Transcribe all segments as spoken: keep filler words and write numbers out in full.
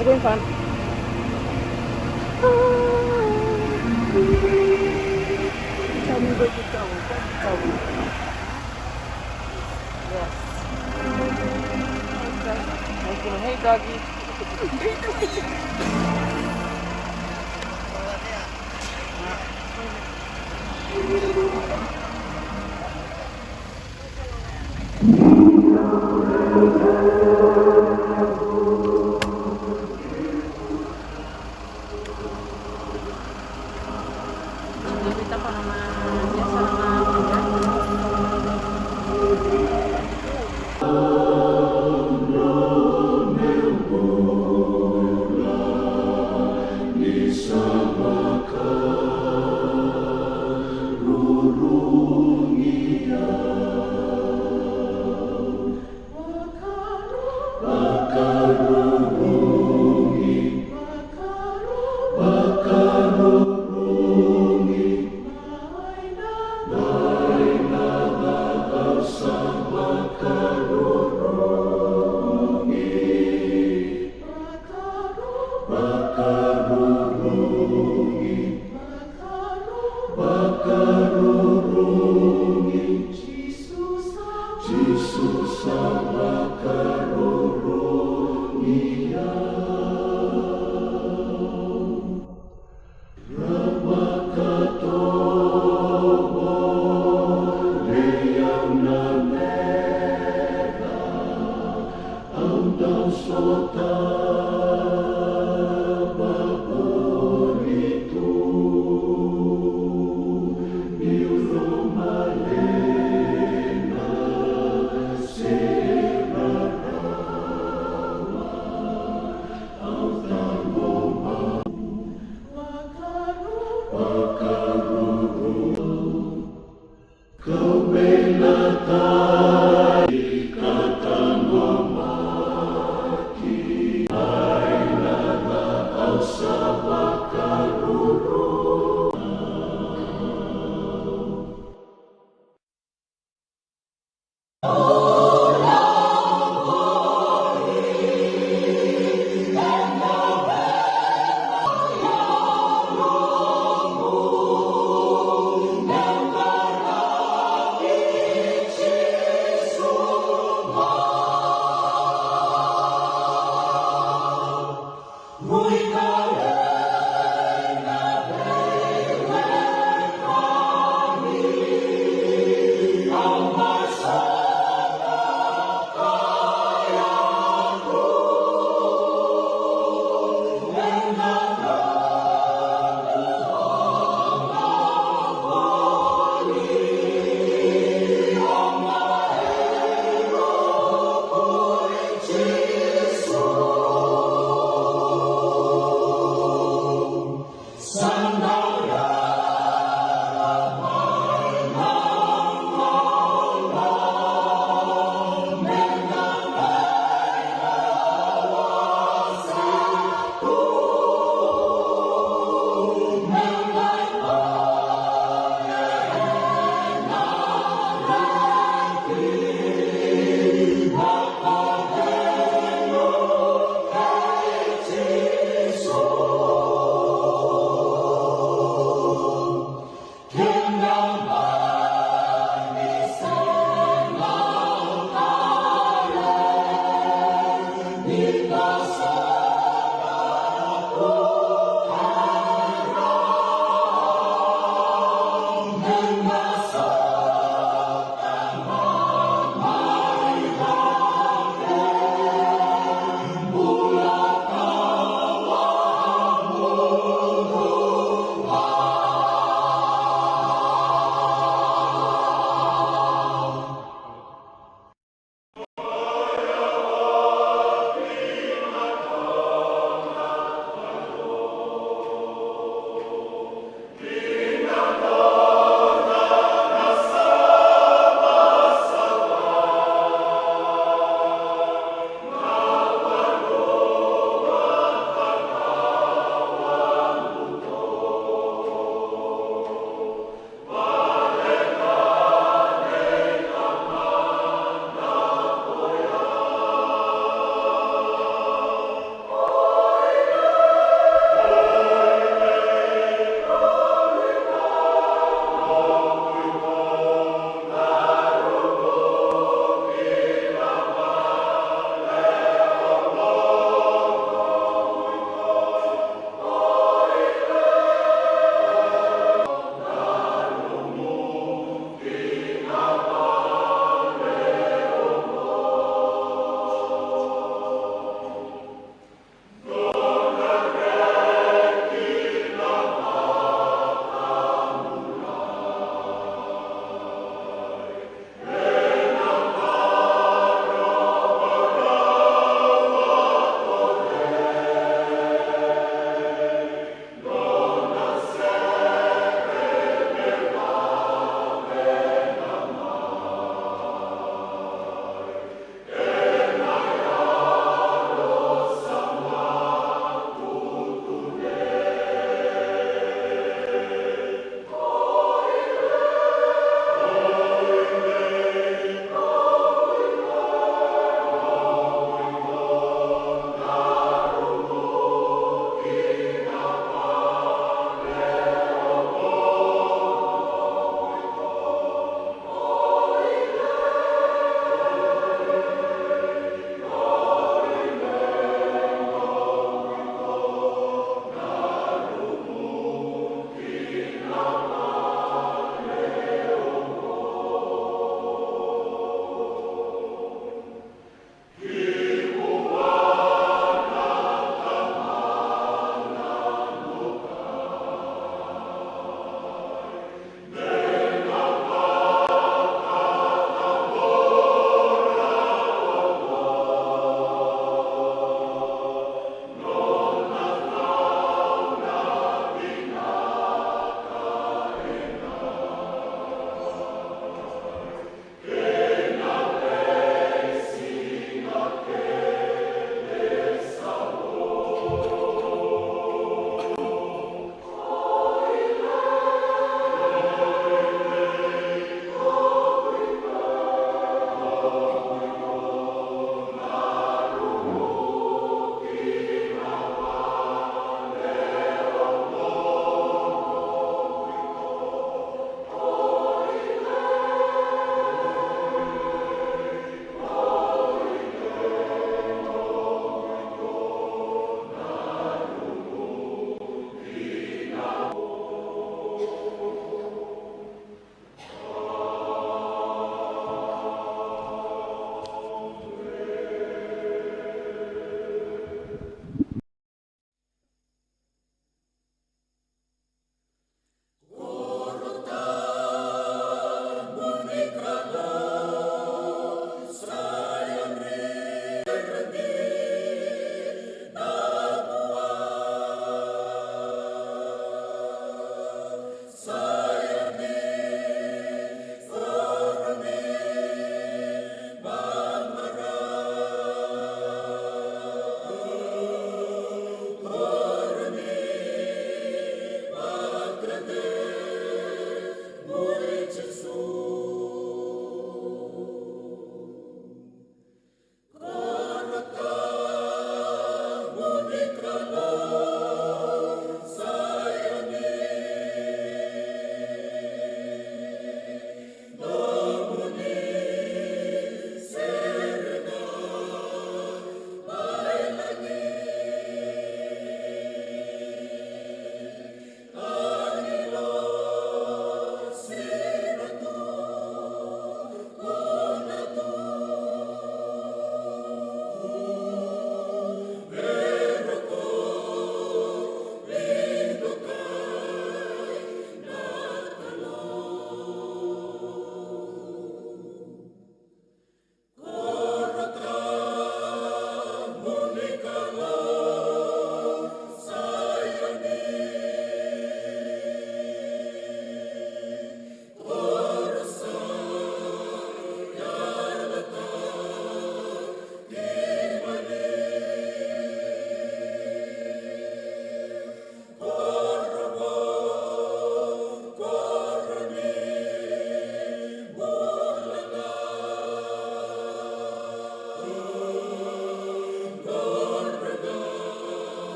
Go in front. Come, go, go, go, go, go. Yes. Thank you. Hey, doggy. Hey, doggy.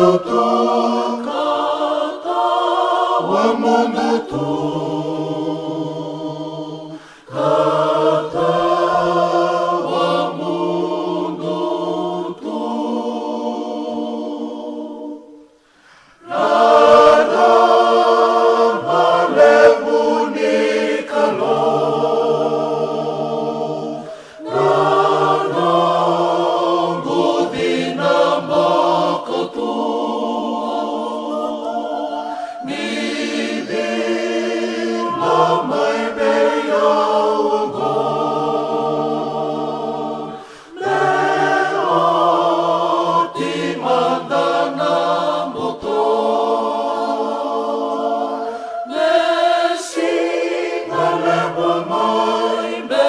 Ka tawa mudu tu, ka tawa mudu tu. Rarama levu ni Kalou, na noqu cina boko tu, ni cila mai vei au oqo. Me oti mada na buto, me siga levu mai, me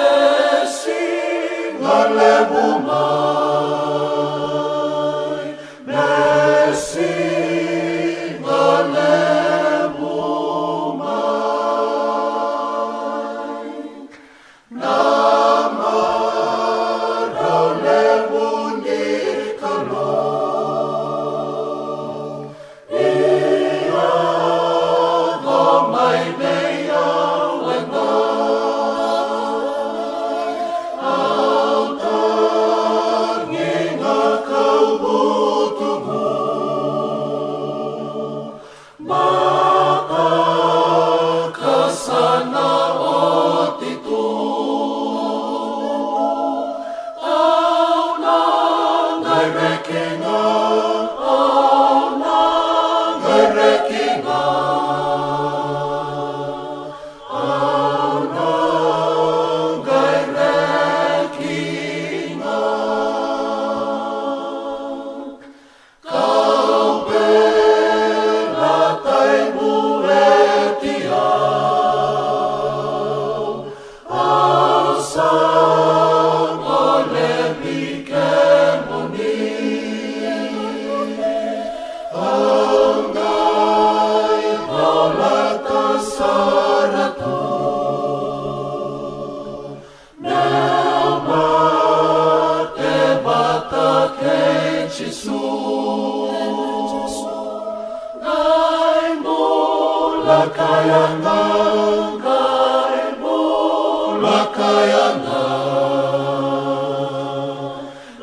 siga levu mai, me siga levu mai. Na marau levu ni Kalou, e yaco mai vei au e dai. Au tagi ga kau butugu. Mataka sa na oti tu. Au na qai reki ga, au na qai reki ga, au na qai reki ga. Kau vei na taimu e tiau, au sa gole vei kemuni. Au qai colata sara tu. Meu mate vata kei Jisu. Qai bula ka yaga, qai bula ka yaga,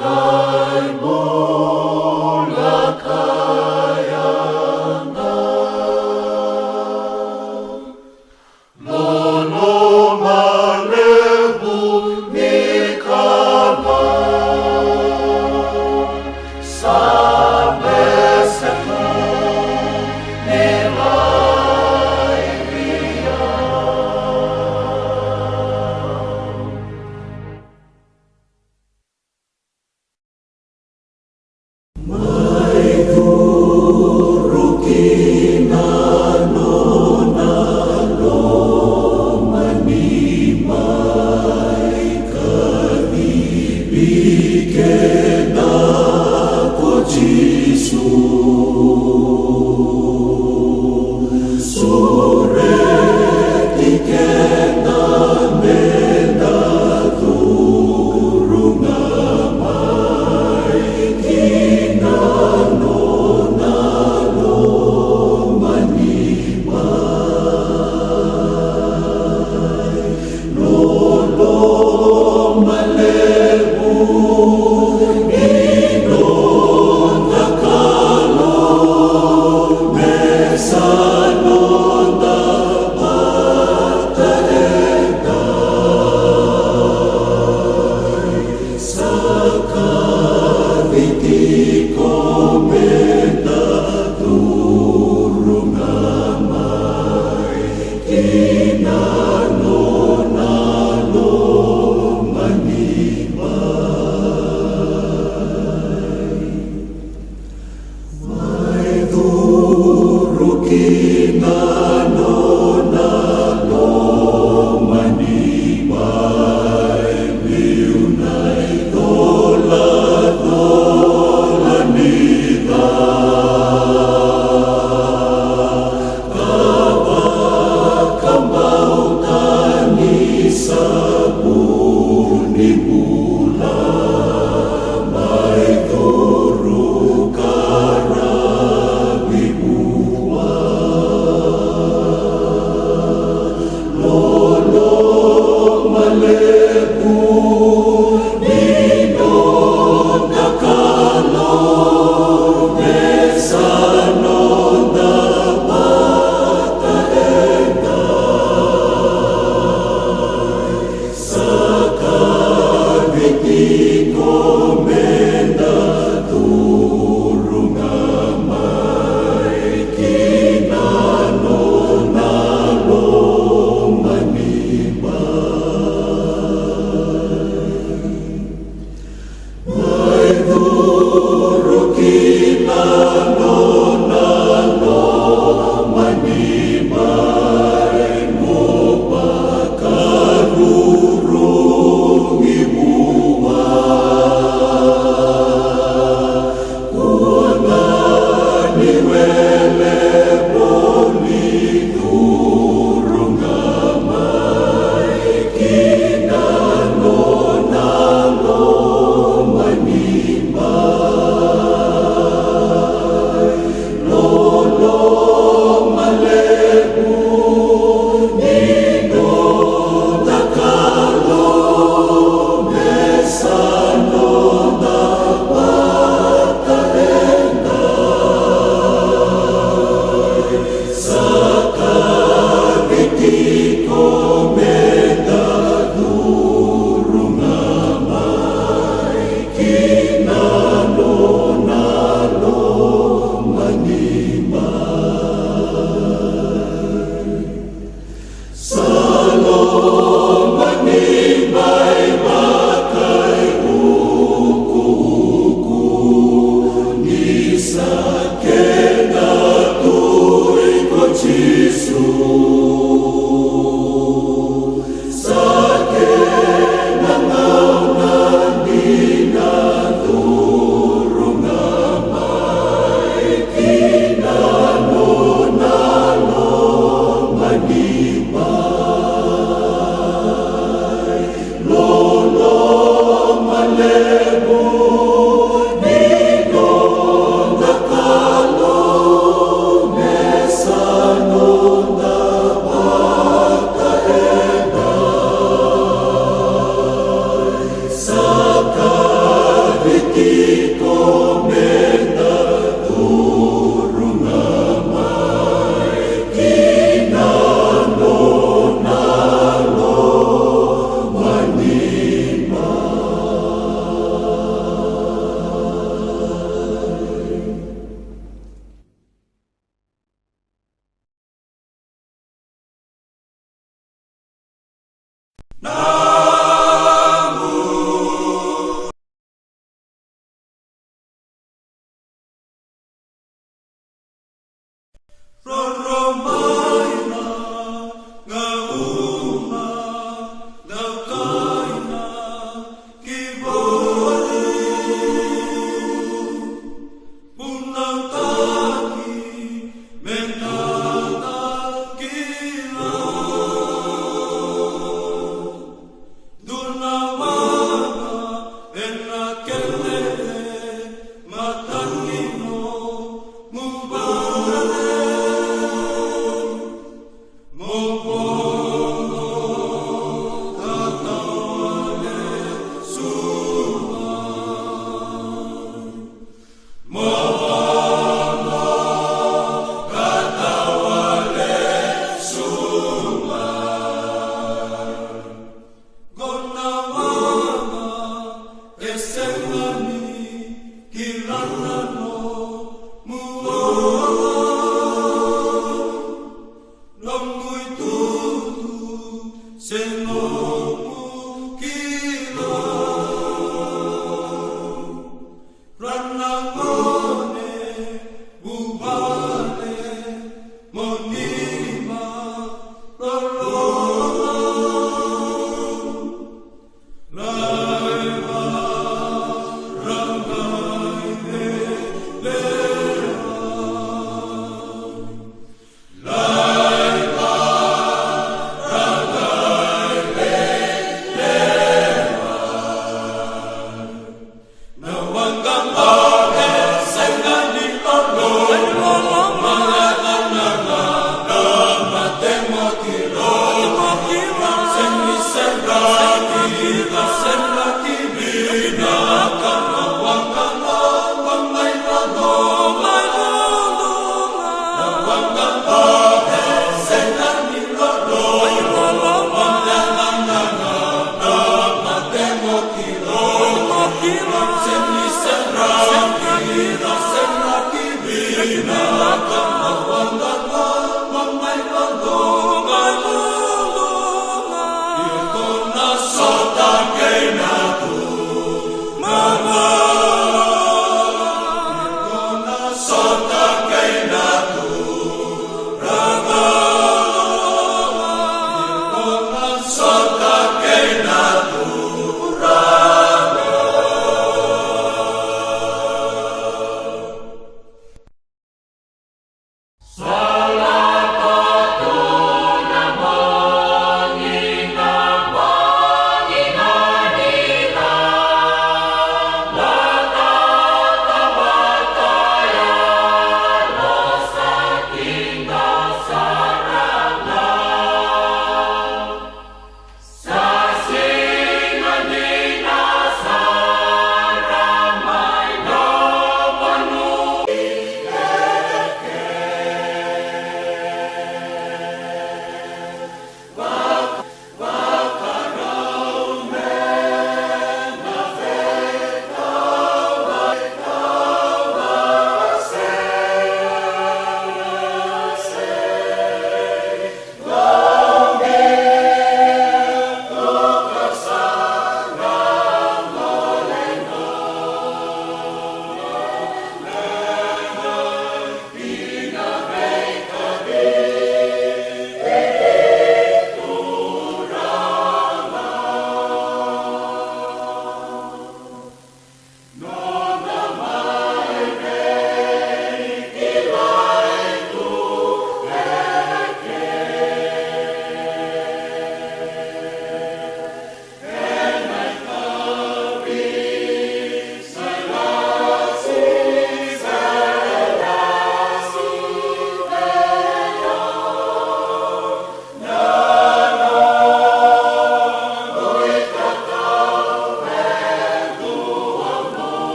qai bula ka yaga. Loloma levu ni Kalou, sa vesu tu ni lai vei au. Mai curu kina nona lomani, mai kacivi keda ko Jisu. Sureti keda meda curu ga mai kina nona lomani mai. Loloma levu ni noda Kalou, me sa noda vata e dai. Sa kaci tiko meda curu ga mai kina nona lomani mai. Mai curu kina nona lomani mai, biu na icolacola ni Iko me da curu ga mai ki na nona lomanibai. Mai curu ki na nona lomanibai, mo vakaruru.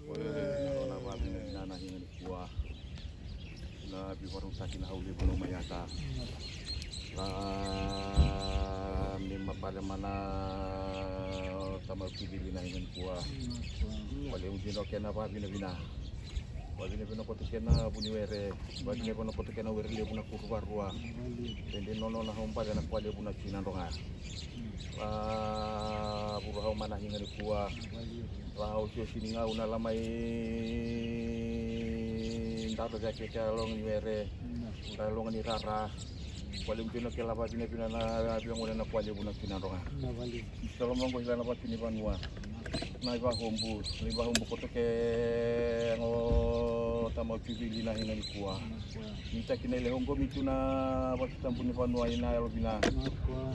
Oya na nona vavinavinaka na higa nikua. Na veivakarautaki na hau levu na umaiata. Na ni mapare mana tamau kivili na higa nikua. Vale udino kena vavinavina. Vavinavina koto kena vuniwere. Vavinavina koto kena were levu na kuru varua. Dede nono na hau bale na kua levu na kina droga. A vuru hau mana higa nikua. Ra osiosi ni gauna la mai dado cake ke a loga ni were, ka loga ni rara. Kua levu kina ke la vavinavina na via gona na kua levu na kina droga. Solo mogo ila na vatu ni vanua. Na ivahobu, na ivahobu koto ke go tama kivili na higa nikua. Ni taki na ile hogomi tu na vatu tabu ni vanua ina yalo vina.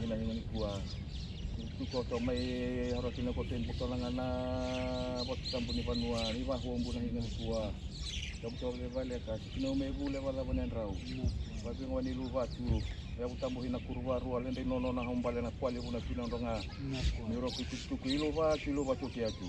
Ina higa nikua. Tukoto mai haro kina koto e butona ga na vatu tabu ni vanua ni vahobu na higa nikua. Tabu tabu le vale ka sikina ume vule vacava ne drau. Vavingo ni lu vatu. Yavu tabu hina kuru varua le dei nono na hau bale na kua levu na kina droga. Ni roko i tukutuku i lu vatu i lu vatu ke atu.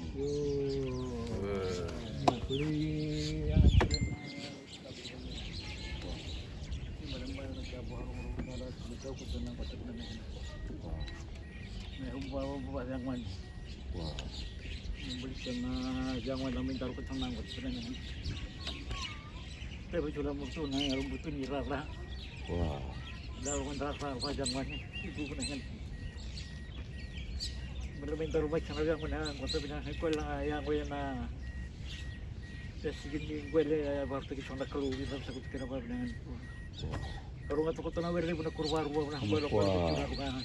Kalou nga tokoto na were levu na kuru varua na kuru varua.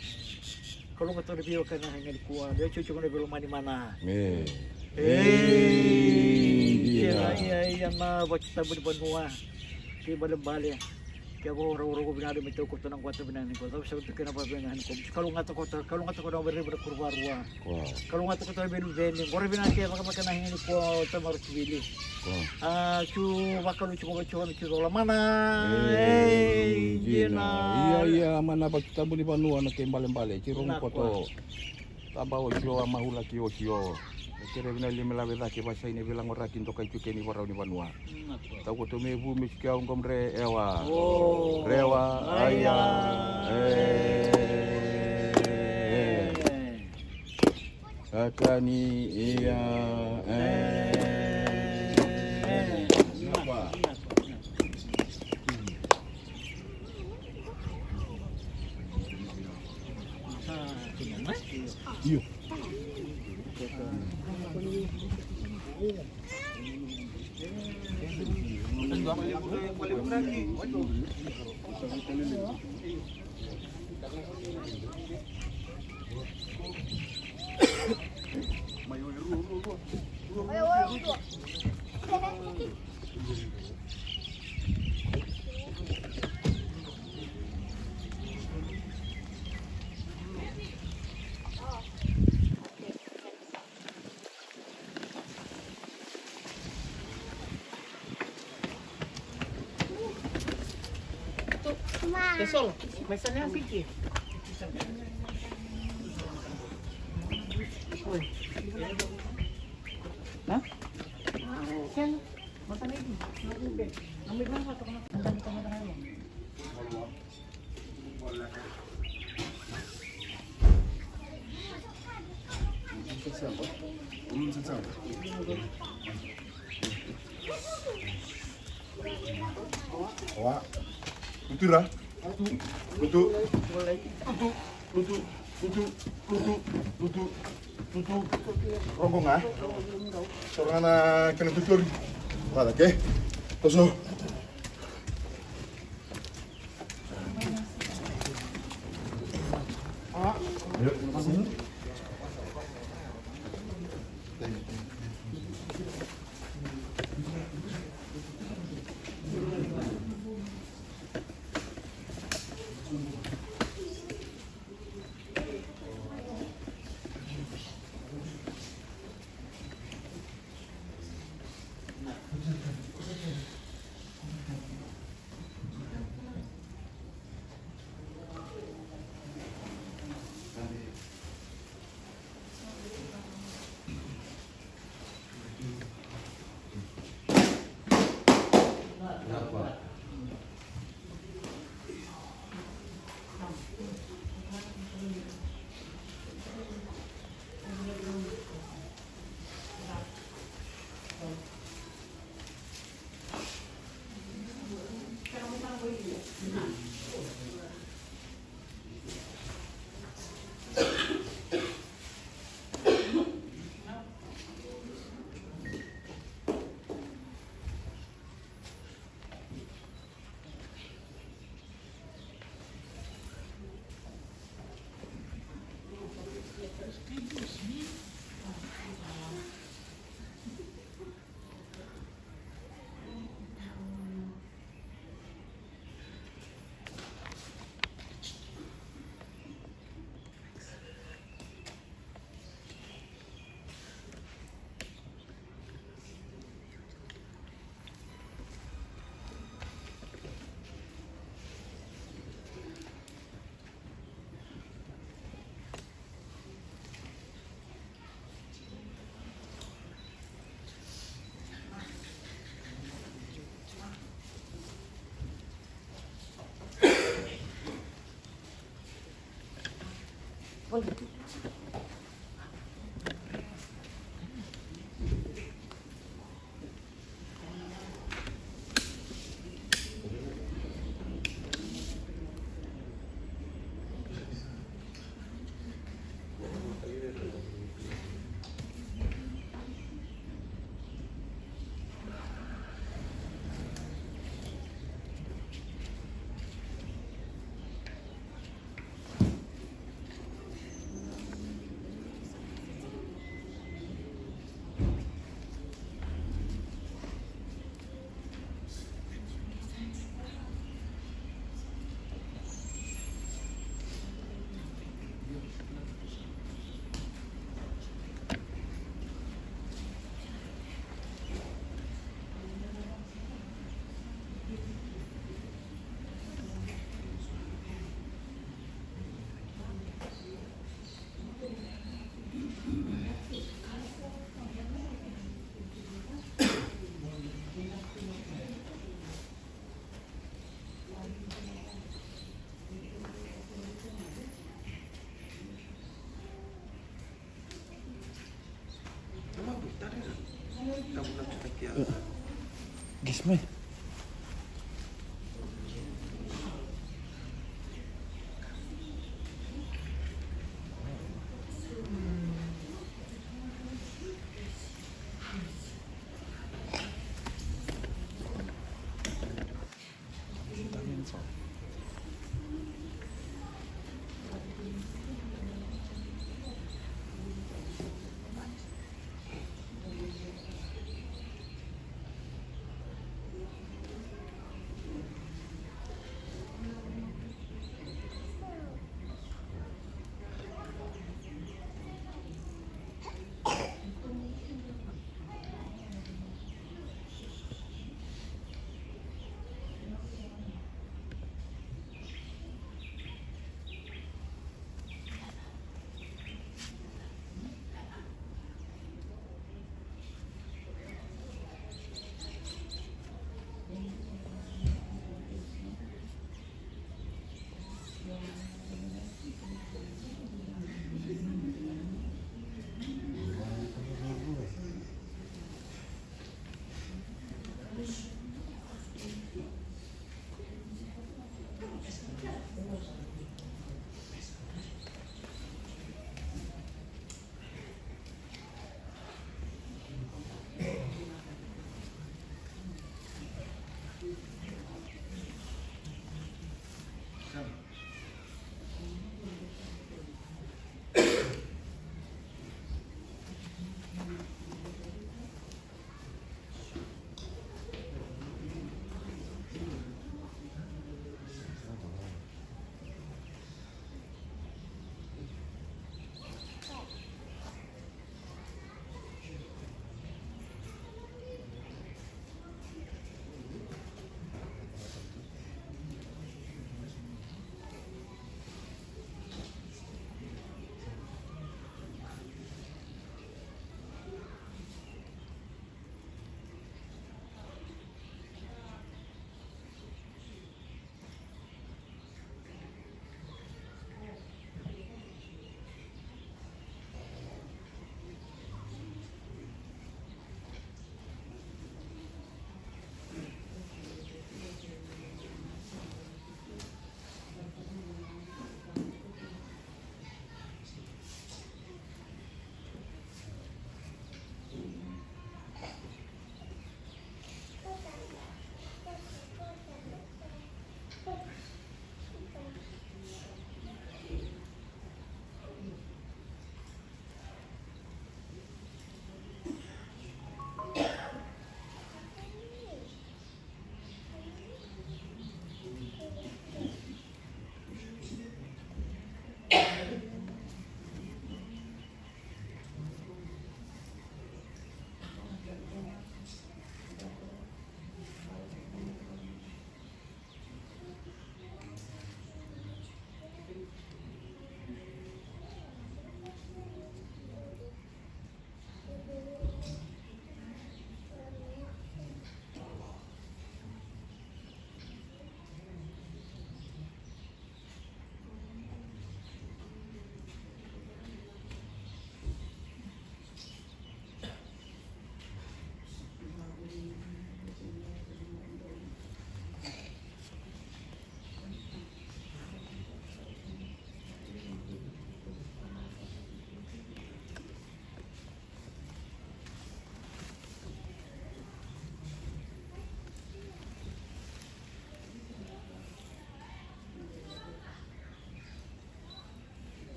Kalou nga tokoto na veiwekani na higa nikua. Veiwekani tiko na veilomani mana. Ei, ia na vatu tabu ni vanua. Kei balebale. Ke vau raurogo vinaka me tau koto na guata vinaka ni koto. Sa koto kena vavega ni koto. Kalou nga tokoto, Kalou nga tokoto na were levu na kuru varua. Kalou nga tokoto na veni veni. Qori vinaka ke vakamaka na higa ni koto tamaro kivili. A tu vakalou tiko vatu na tu rola mana. Ei, dina. Ia ia mana vatu tabu ni vanua na kei balebale. Tiro koto. Taba osio a mahula ki osio. Kere vina lima lave cake vasai ni vilagoraki dokai tu keni varau ni vanua. Tau koto me vu me sike au gom re ewa. Rewa aya. E. Atani ia. E. Io. Pessoal, mas só nem assim que. Oi. Hã? Sena. Mas também não vou ver. Não me vai lá tomar. Wa. Lutu ira. Lutu. Lutu. Lutu. Lutu. Lutu. Lutu. Rogo ga. Toro ga na kena tutori. Vada, okay? Toso. Qai mai.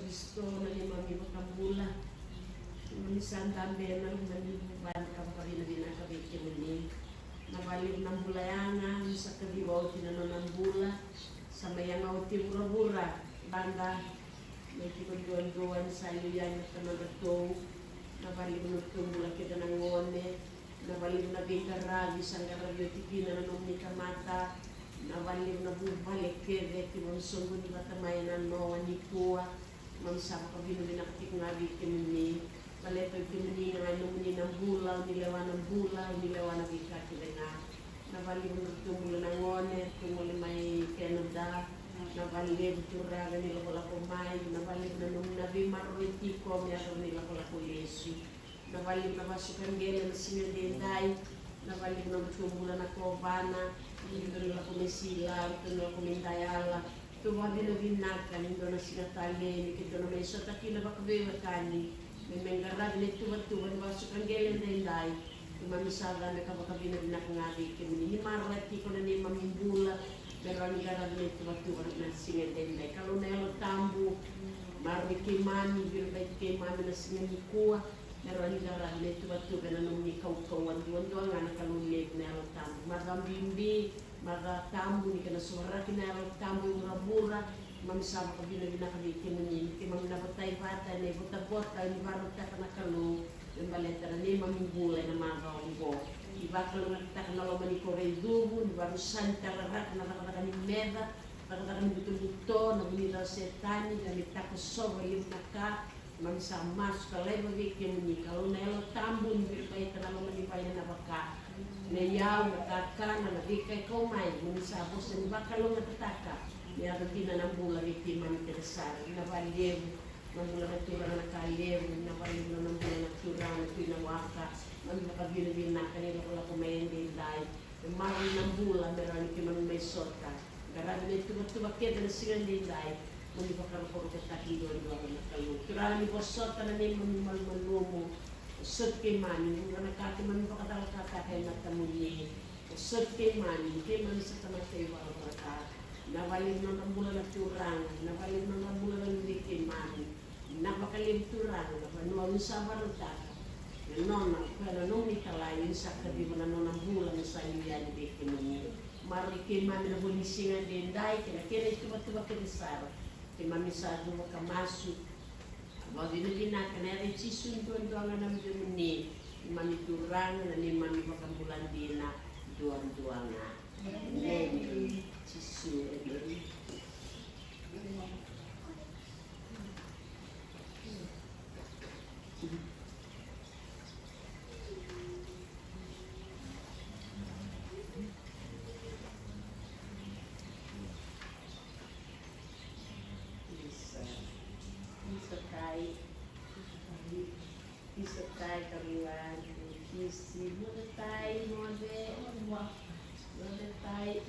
Jisu na neimami iVakabula. Keimami sa dabe ena loma ni vuvale ka vakavinavinaka vei kemuni. Na vakalevu na bula yaga ni sa kaciva oti na nona bula. Sa mai yaga oti e vuravura, vada mai tiko duadua ni sa liu yani na tamadratou. Na vakalevu na ratou bula kece na gone. Na vakalevu na veiqaravi sa qaravi oti kina na nomuni tamata. Na vakalevu na vuvale kece keimami soqoni vata mai ena noa nikua. Keimami sa vakavinavinaka tiko ga vei kemuni. Baleta o kemuni ga e nomuni na bula, o ni lewa na bula, o ni lewa na veika kece ga. Na vakalevu na ratou bula na gone, ratou gole mai Canada. Na vakalevu Turaga ni lakolako mai, na vakalevu na nomuni na veimaroroi tiko me yacova ni lakolako lesu. Na vakalevu na vasuka qele na siga edaidai. Na vakalevu na ratou bula na kovana, ni ratou ni lako mai Sila, ratou ni lako mai Dayala. Ratou vakavinavinaka ni dua na siga talei ni keitou na mai sota kina vakaveiwekani me mai qaravi na ituvatuva ni vasuka qele edaidai. Keimami sa cabe ka vakavinavinaka ga vei kemuni ni maroroi tiko na neimami bula me rawa ni qaravi na ituvatuva na siga edaidai. Kalou na Yalo Tabu, maroroi keimami, viribaiti keimami na siga nikua. Me rawa ni qaravi na ituvatuva ena nomuni kaukauwa duadua ga na Kalou levu na Yalo Tabu. Macawa bibi, macawa tabu ni kena sovaraki na Yalo Tabu e vuravura. Keimami sa vakavinavinaka vei kemuni ni keimami na votai vata ena ivotavota ni vakarautaka na Kalou me baleta na neimami bula ena macawa oqo. Ni vakalougatataka na loma ni koro e Cuvu, ni vakarusai na tararaka, na cakacaka ni meca, cakacaka ni butobuto, na vunica o Setani, na me takosova e levu na ka. Keimami sa masu ka laiva vei kemuni, Kalou na Yalo Tabu, ni viribaita na loma ni vaina na vaka, na iyau, na kakana, na veika e kau mai. Keimami sa vosa ni vakalougatataka me yaco kina na bula vei keimami kece sara. Na vakalevu na bula na turaga na Kalevu, na vakalevu na bula na turaga na Tui Nawaka. Keimami vakavinavinaka ni lakolako mai edaidai. E maroroi na bula me rawa ni keimami mai sota, qaravi na ituvatuva kece na siga edaidai. Mo ni vakarokorokotaki duadua ga na Kalou. Turaga ni vosota na neimami malumalumu. Vosoti keimami, vuqa na ka keimami vakacalacataka e matamuni. Vosoti keimami, keimami sa tamata ivalavala ca. Na vakalevu na nodra bula na turaga, na vakalevu na nodra bula na luve i keimami. Na vakalevu Turaga na vanua o ni sa vakarautaka. Na nona, o koya na nomuni italai, o ni sa kaciva na nona bula me sa liu yani vei kemuni. Maroroi keimami na voli ni siga edaidai kei na kena ituvatuva kece sara. Keimami sa cuva ka masu, vakavinavinaka ena yaca i Jisu duadua ga na Luvemuni. Neimami Turaga, na neimami iVakabula dina duadua ga. Emeni. Jisu, emeni. Isa, isa kai, isa kai karua, kisi, moce tai, moce, moce tai.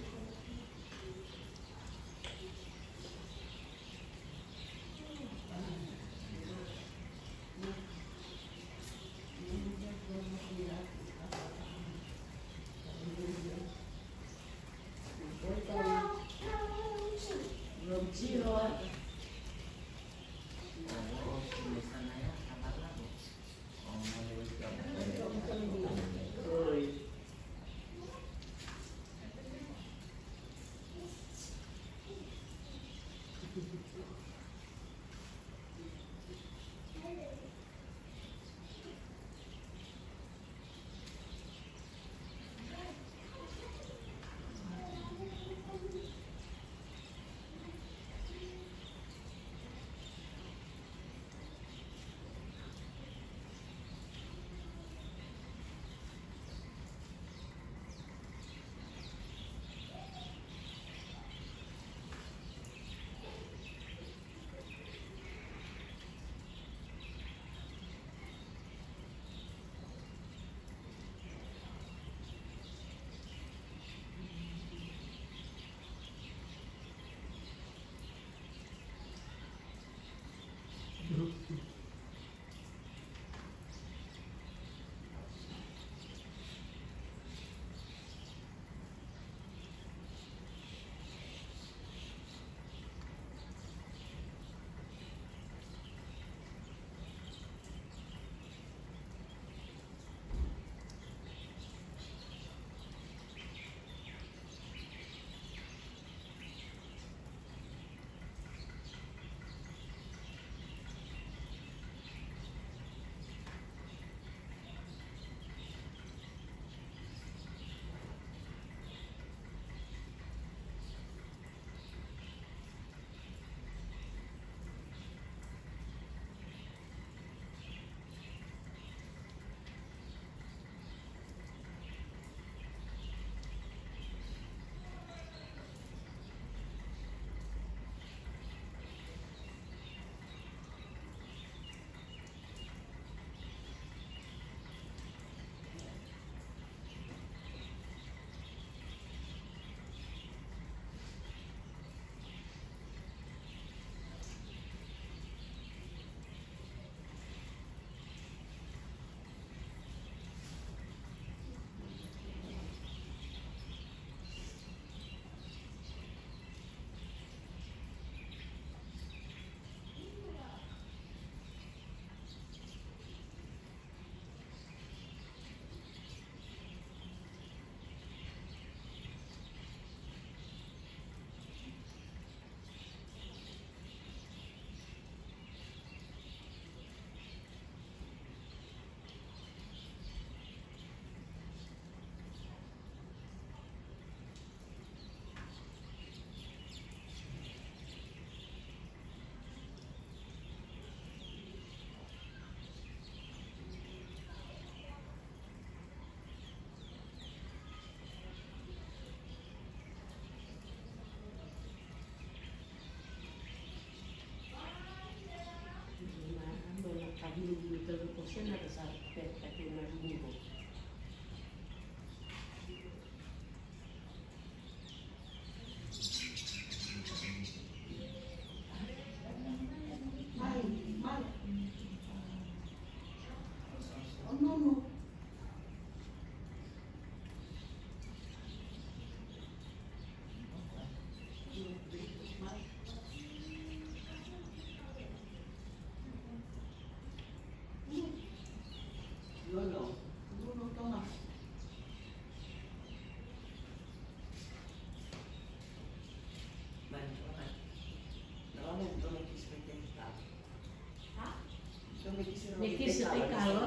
Ni kisi tiko i kalo.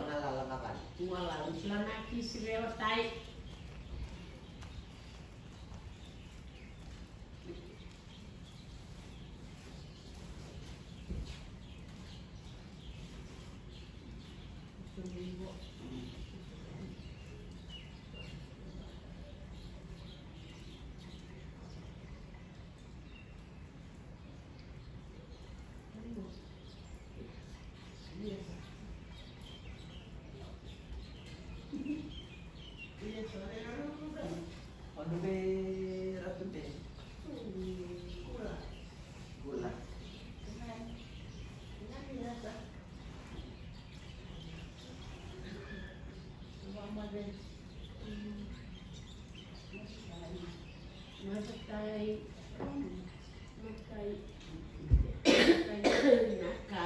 Ua lala, ni kisi rewa tai. Matai, matai, matai, naka.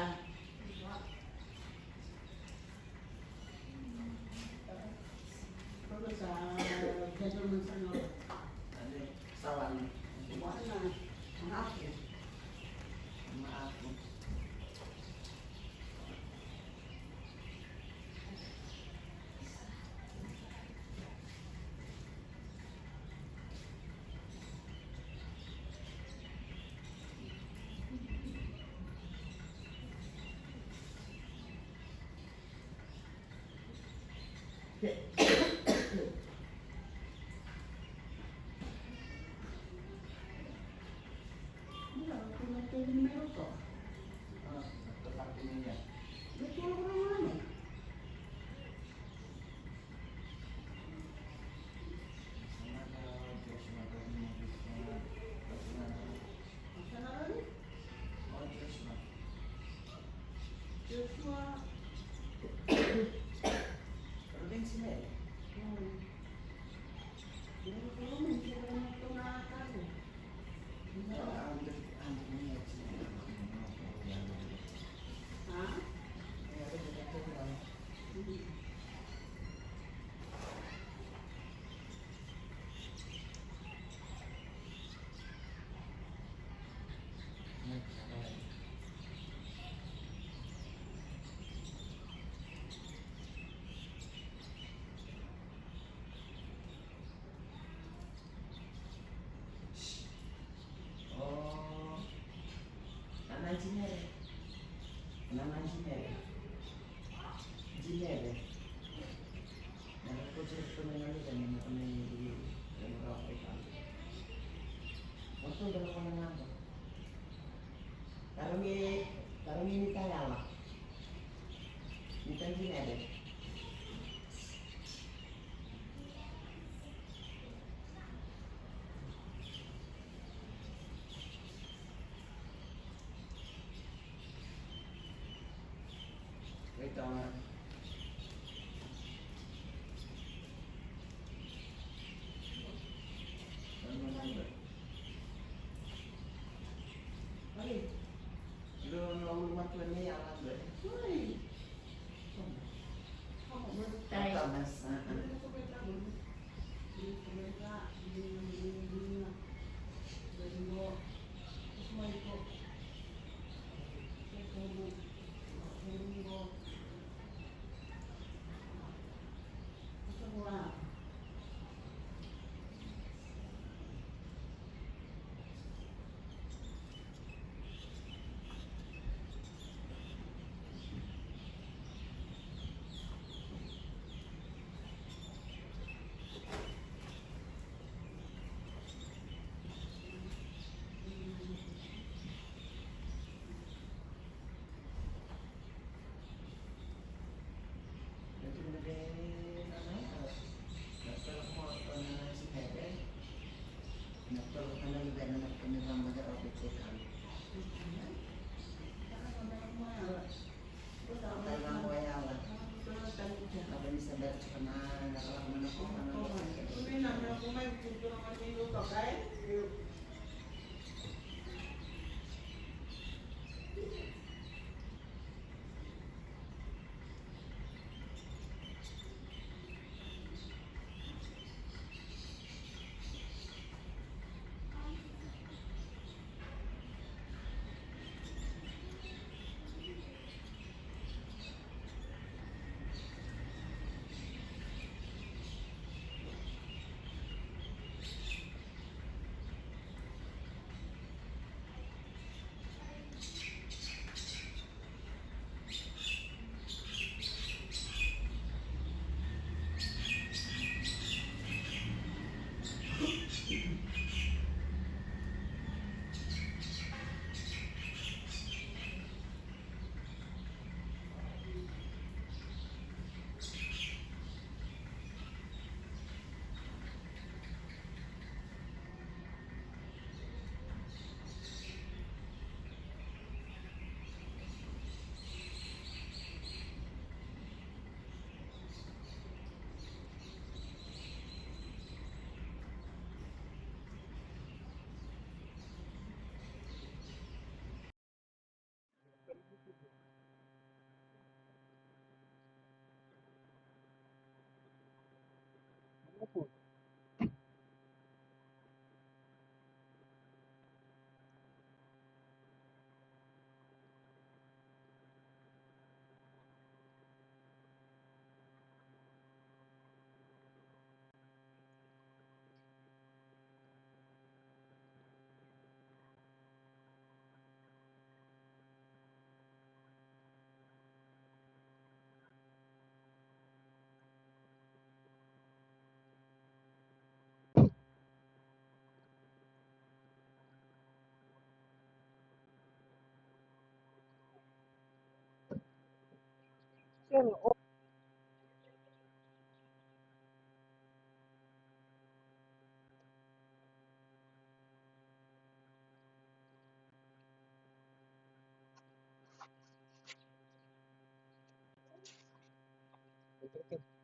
O, nana Jinere. Nana Jinere. Jinere. Nana ko Jinere ko nana Jinere nana ko nana Jinere. Nana ko nana Jinere. Moto nana ko nana Jinere. Tarogi, tarogi ni tayala. Ni ta Jinere. Wait on. Hey. Lo, lo, lo, matua ni ala, lo. Oi. Matai. Kevaka